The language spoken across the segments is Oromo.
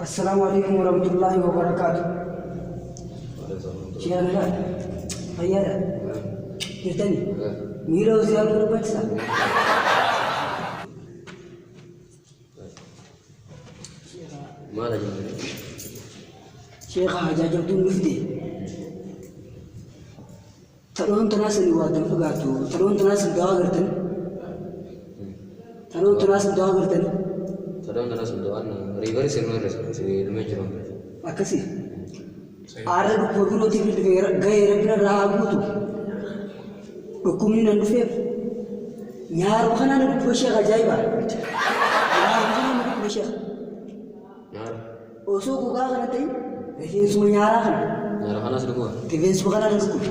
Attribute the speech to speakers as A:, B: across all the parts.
A: Assalaamu alaikum warahmatullahi wabarakaatu. Sheekh nagaa fayyaadha. Jirtani miira hojii arguu barbaachisa.
B: Maal ajajame?
A: Sheekha hajaa jabduun nu fide. Tadhoon tanaa sani waa dan fagaattu. Tadhoon tanaa san dawaa gartani. Tadhoon tanaa san dawaa gartani.
B: Tadhoon tanaa sun dawaan riivarii sirnuu irra ilmee jiru.
A: Akkasi. Aarra dhukkuba birootiif dhufe gahee rabbina irraa haa guutu. Dhukkubni nan dhufeef nyaaruma kanaa na dhukkuba sheekh ajaa'iba. Nyaaruma kanaa na dhukkuba sheekh.
B: Nyaara.
A: Osoo gogaa kana ta'in rifeensuma nyaaraa kana.
B: Nyaara kanaas dhukkuba.
A: Rifeensuma kanaa na dhukkuba.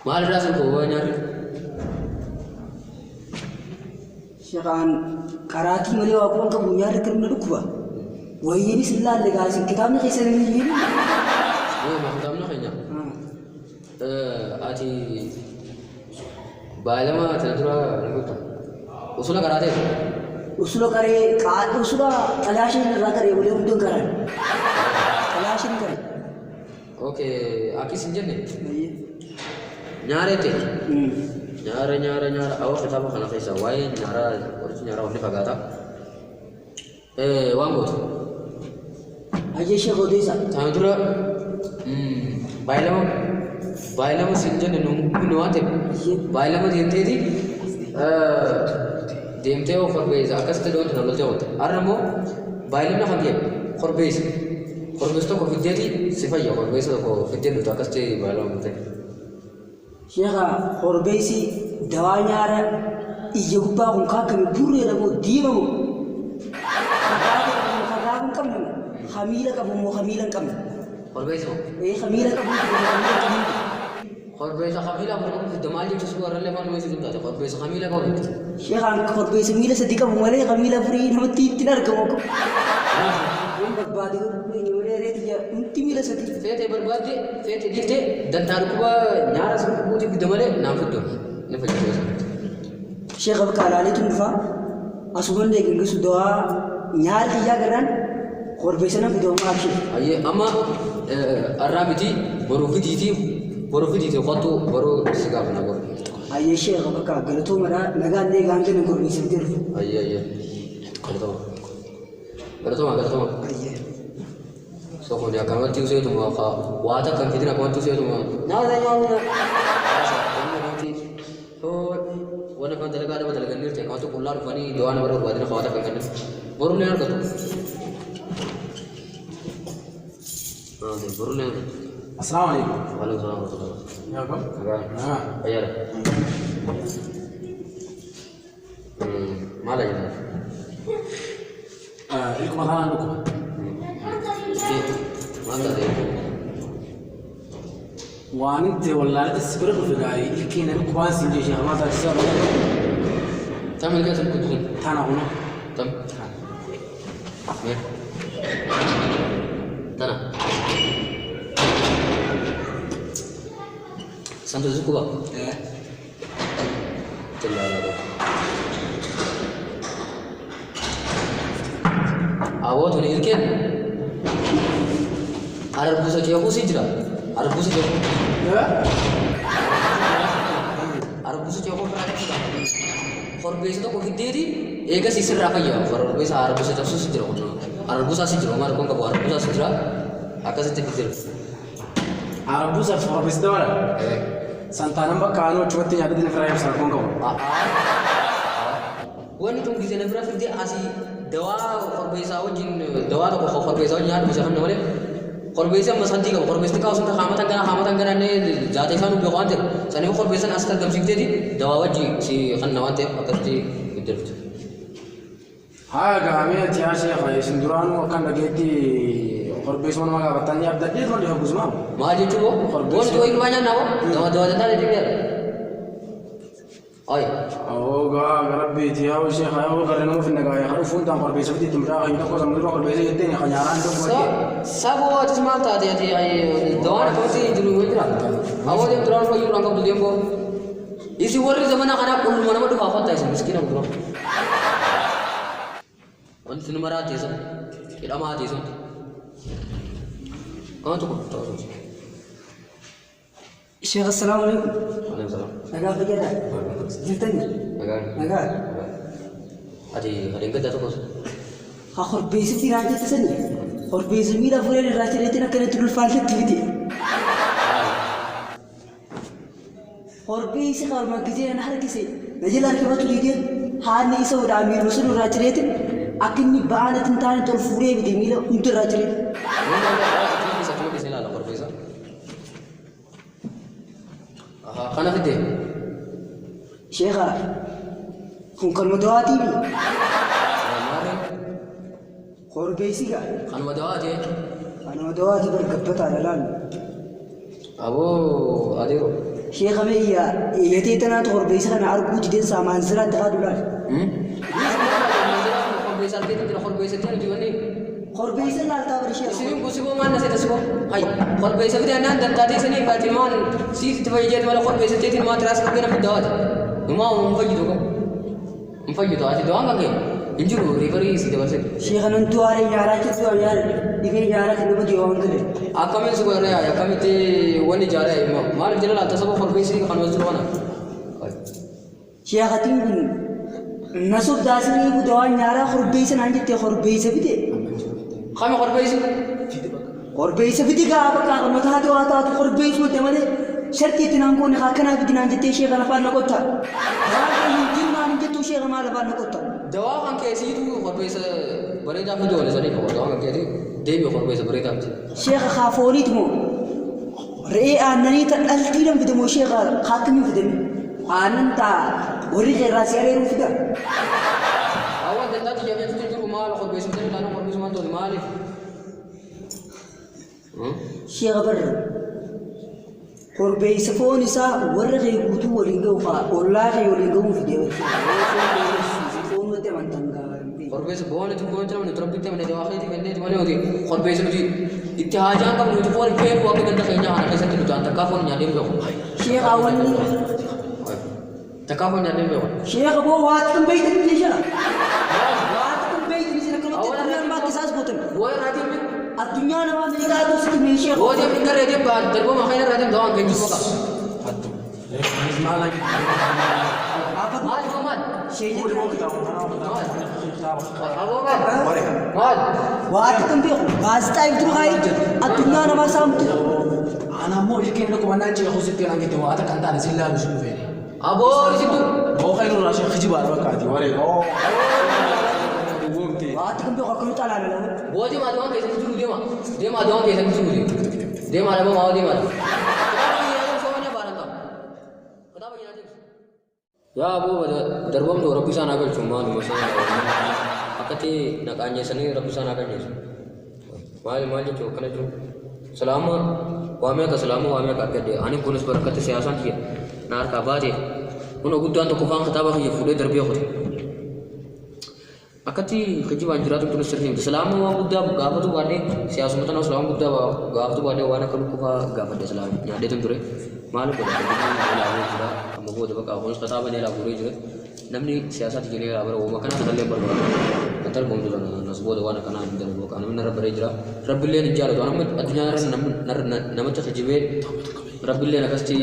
B: Maal irraa sun koo nyaarri?
A: Sheekhaan qaraatii malee waa quban qabu nyaarri kan na dhukkuba. Wayyeenis hin laalle gaa isin kitaabni keessan hin hiilu.
B: Yoo kitaabni keenya. Ati baalama tana dura ni beektu. Usula qaraatee?
A: Usula qaree usula xalaasheen irraa qaree malee hundeen qaraan. Xalaasheen qaree.
B: Okay, akis hin jenne? Nyaara jette? Nyaara nyaara nyaara awwa kitaaba kana keessa waa'ee nyaaraa qorichi nyaaraa wanni fagaata. Waan gootu.
A: Hayyee sheekh odeessa.
B: Tana dura baay'ilama baay'ilama siin jenne nu nu waan ta'eef baay'ilama deemteeti deemtee korbeessa akkasitti doonti na loltee oolte. Har'a immoo baay'ilamni kan kee korbeessa. Korbeessa tokko fiddeeti si fayya korbeessa tokko fiddee dhufte akkasitti baay'ilama bultee.
A: Sheekha korbeessi dawaa nyaara iyya gubbaa kun kaakkame burreedha moo diima moo? Kan raafuu hin qabne moo? Ka miila qabu moo ka miila hin qabne?
B: Korbeessa moo?
A: Ee ka miila qabu moo ka miila hin qabne?
B: Korbeessa ka miila afur qabu fidda maal jechuus warrallee afaan nuyi situ taate korbeessa ka miila qabu fidda.
A: Sheekhaan korbeessa miila sadi qabu malee ka miila afurii namatti ittiin argamu. Waan barbaade garuu eenyu malee reeti hundi miila sadi.
B: Feete barbaadde feete dhiifte dantaa dhukkuba nyaara sun dhukkubuuti fidda malee naan fiddu ni fayyadu.
A: Sheekha bakka alaaleetu dhufaa asumallee geggeessu dawaa nyaara kiyyaa garraan korbeessa nan fide homaa abshir.
B: Ayyee amma har'aa miti boruu fidiiti boruu fidiiti kottu boruu si gaafana boru.
A: Ayyee sheekha bakka galatoomadha nagaan illee gaante nan korbeessa fidee dhufu.
B: Ayyee ayyee galatoma galatoma galatoma.
A: Ayyee.
B: Sokoni akkanumatti useetuma ka waa takka hin fidin akkanumatti useetuma nyaata nyaata nyaata. Wanna kan dalagaa nama dalaganni jirti akkanumatti qullaa dhufanii du'aa nama barbaadina ka waa takka hin kennin. Borullee argatu. Borullee argatu.
C: Assalamu alaikum.
B: Waalaikum salaam warahmatullahi
C: Yaa kam?
B: wabarakatuh.
C: Ah.
B: Fayyaadha. Maal ajajaa?
C: Ilkuma kanaan dhukkuba.
B: Maal taate?
C: Waan itti wallaalatti si bira dhufe gaarii ilkee na dhukkubaan siin jee sheekh maal taasisaa bira.
B: Tam ilkee sun kutu sun.
C: Tana kuna.
B: Tam. Mee. Tana. Santu zukkuba.
C: Eh.
B: Aboo tuni ilkeen arbuusa ceekuu si jira. Arbuusa ceekuu. Arbuusa ceekuu ofirraa qabsiisa. Korbeessa tokko fiddeeti eegas sirraa fayya. Korbeessa arbuusa cabsuu si jira kun. Arbuusaa si jira. Homaa rakkoon qabu arbuusaa si jira. Akkasitti fiddira.
C: Arbuusaaf korbeessa dabala. Santaanan bakka aanuu achumatti nyaadhee ofirraa ibsa rakkoon qabu.
B: Wanni tun gisee na bira fidde asii dawaa korbeessaa wajjin dawaa tokko korbeessaa wajjin nyaadhu isa kanna malee korbeessi amma santii qaba korbeessi xiqqaa osoo haamatan ganaa haamatan ganaa illee zaata isaa nu beeku waan ta'eef saniif korbeessan as argamsiifteeti dawaa wajji si kanna waan ta'eef akkasitti fidde dhufte.
C: Haa gaamee ati yaa sheekha isin duraanuu akkan dhageetti korbeessuma nama gaafattan ni abdadhee turan dhufe gusuma.
B: Maal jechuu boo?
C: Korbeessa.
B: Wanti wayii dhufaa nyaannaa boo? Dawaa dawaa danda'a jechuun Ay.
C: Oo gaa garabbiiti yaa sheekha yaa garee nama finna gaa yaa dhufuun taan korbeessa fiti itti mucaa kan tokko sammuu dura korbeessa jetteen kan nyaaraan tokko
B: So, saboo atis maal taate ati dawaan akkamitti jiru yoo jira? Awoo deem duraan fayyuu duraan qabdu deem boo. Isin warri zamana kanaa qulluma nama dhufaa kottaa isin miskiina gurgura. Wanti nu maraa teessan hidhamaa teessan. Nama tokko ta'u.
A: Sheekh, assalaamu alaikum.
B: Waalaikum salaam.
A: Nagaa fayyaadha. Jirtani?
B: Nagaa.
A: Nagaa.
B: Ati hadeen gaddaa tokkos.
A: Haa, korbeessitti naan jette sani. Korbeessi miila fureen irraa cireetiin akkanatti ulfaantetti fide. Korbeessi qalma gisee nan harkise na jala harkifatu didee haanni isa godhaa miiluma sun irraa cireetiin akka inni ba'aan itti hin taane ol fuudhee fide miila hunda irraa ciree.
B: Achuma keessa ilaala korbeessa. Kana fide.
A: Sheekha, kun kanuma dawaatii?
B: Maarree.
A: Korbeessi gaa.
B: Kanuma dawaati.
A: Kanuma dawaatii bargabbataadha laal.
B: Aboo adeero.
A: Sheekha, meeyyaa eeyyatee tanaatu korbeessa kana arguu dideen saamaan siraatti haadhu laal.
B: Korbeessa argeetu jira, korbeessa nuti wanni.
A: Korbeessa laaltaa bari, sheekha.
B: Isiniin kun siboo maal na seeta siboo? Hay, korbeessa fide annaan dantaatee sanii baati maan siif itti fayyadee malee korbeessa teetiin maa tiraas qabdee namni dawaati. Numaa hin fayyidu qabu. Hin fayyidu, ati dawaan kan kee hin jiru, refer si dabarse.
A: Sheekha, nan du'aaree nyaaraa jirtu, nyaara dhibee nyaaraa kan nama du'aa waan gale.
B: Akkamiin si godhee, akkamitti wanni ijaaree maaliif jala laalta saba korbeessi kan jiru kana?
A: Sheekhatiin kun na sobdaasanii dawaan nyaaraa korbeessa naan jettee korbeessa fide.
B: Kami korbeessi?
A: Korbeessa fide gaa, bakka mataa dawaa taatu korbeessuma malee shartii itti naan goone akkanaa fidi naan jettee, sheekha, lafaan na qotta. Dawaan hin jiru naan hin jettu, sheekha, maal afaan na qotta?
B: Dawaa kan keessiitu korbeessa bareedaa fiduu oole sanii qaba. Dawaa kan keetii deebi'u korbeessa bareedaa miti.
A: Sheekha, kaa fooniiti moo re'ee aannanii ta dhaltii nan fide moo, sheekha, kaa akkamiin fidame? Aannan taa warri qeerraa si areeruu fida.
B: Awwaan dandaatti jabeetu jiru, maal korbeessa fidanii taanaan korbeessumaan tole maaliif?
A: Sheekha, barra korbeessa foon isaa warra kee guutuu waliin ga'u kaa ollaa kee waliin ga'uu fidee, foon nutti amantan gaa.
B: Korbeessa boonitu boonitu namni nuti rabbitti amane dawaa keetii kenneeti malee nuti korbeessa nuti itti haajaan qabnu, nuti foon hin feenu. Akka ganda keenyaa kana keessatti nuti an takkaa foon nyaadhee hin beeku.
A: Sheekha, wanni
B: Takkaa foon nyaadhee hin beeku.
A: Sheekha, boo waa xiqqan beeytan jechuudha. Waa xiqqan beeytan isin akkamatti addunyaa namaa akka isaas gootan.
B: Boo irraa deemne.
A: Addunyaa namaa meeqaatu sitti meeshee.
B: Boo deemne garee deem darboo makeen irraa deem, dawaan keenya boqa.
C: Maal?
B: Maal boo, maal?
A: Sheekha.
B: Aboo, maal? Maal?
A: Waa xiqqan beeku gaazexaa ibiduu kaayee addunyaa namaa saamtu.
C: Ana ammoo ilkeen dhukubannaan ceekuu sitti kan jette waa takka hin taane sin laalu sin dhufee.
B: Aboo isittu.
C: Boo kan irraa ishee kijibaadha bakkaati waree.
A: Waa xiqqan beeku akkamitti alaala lawan.
B: Boo deemaa, dawaan keessatti jiru deema. Deemaa, dawaan keessatti jiru deema. Deemaa dhabama haa deemaa. Kitaaba nyaatee. Yaa aboo, darbamtu rabbi isaan haa galchu, maaluma isaan akkatti na qaanyeessanii, rabbi isaan haa qaanyeessu. Maali, maal jechuu akkana jechuun? Salaama waa meeqa, salaama waa meeqa argadhe ani kunis barakkatti siyaasaan kiyya na harkaa baate kun guddaan tokko faan kitaaba kiyya fuudhee darbee kute. Akkatti kijibaan jiraatu tun sirrii miti. Salaama waan guddaa gaafatu baadhee, siyaasuma tana waan guddaa gaafatu baadhee, waan akka lukkufaa gaafadhe salaama nyaadhee tun ture. Maal godha, kijibni ilaaluu jira amma booda bakka kunis kitaaba ni ilaa guuree jira. Namni siyaasaatti jedhee irraa bara uuma akkanaa kanallee barbaadu. Kan darbamu jira nas booda waan akkanaa hin dalagu, bakka namni narra baree jira. Rabbillee hin jaalatu. Amma addunyaa irra namatti kijibee rabbilleen akkasitti,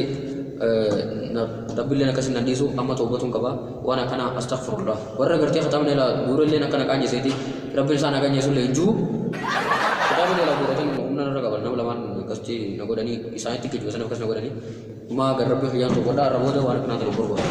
B: rabbilleen akkasitti nan dhiisu. Amma toobatuun qaba waan akkanaa, astaghfirullah. Warra gartee kitaabni ilaa guuralleen akkana qaanyeseeti, rabbiin isaan haa qaanyesullee hin jiru. Kitaabni ilaa guuratan humna narra qaban, nama lamaan akkasitti na godhanii, isaanitti kijiba sana akkas na godhanii. Maa gar rabbi kiyyaan toobadhaa, irra booda waan akkanaa kana barbaadu.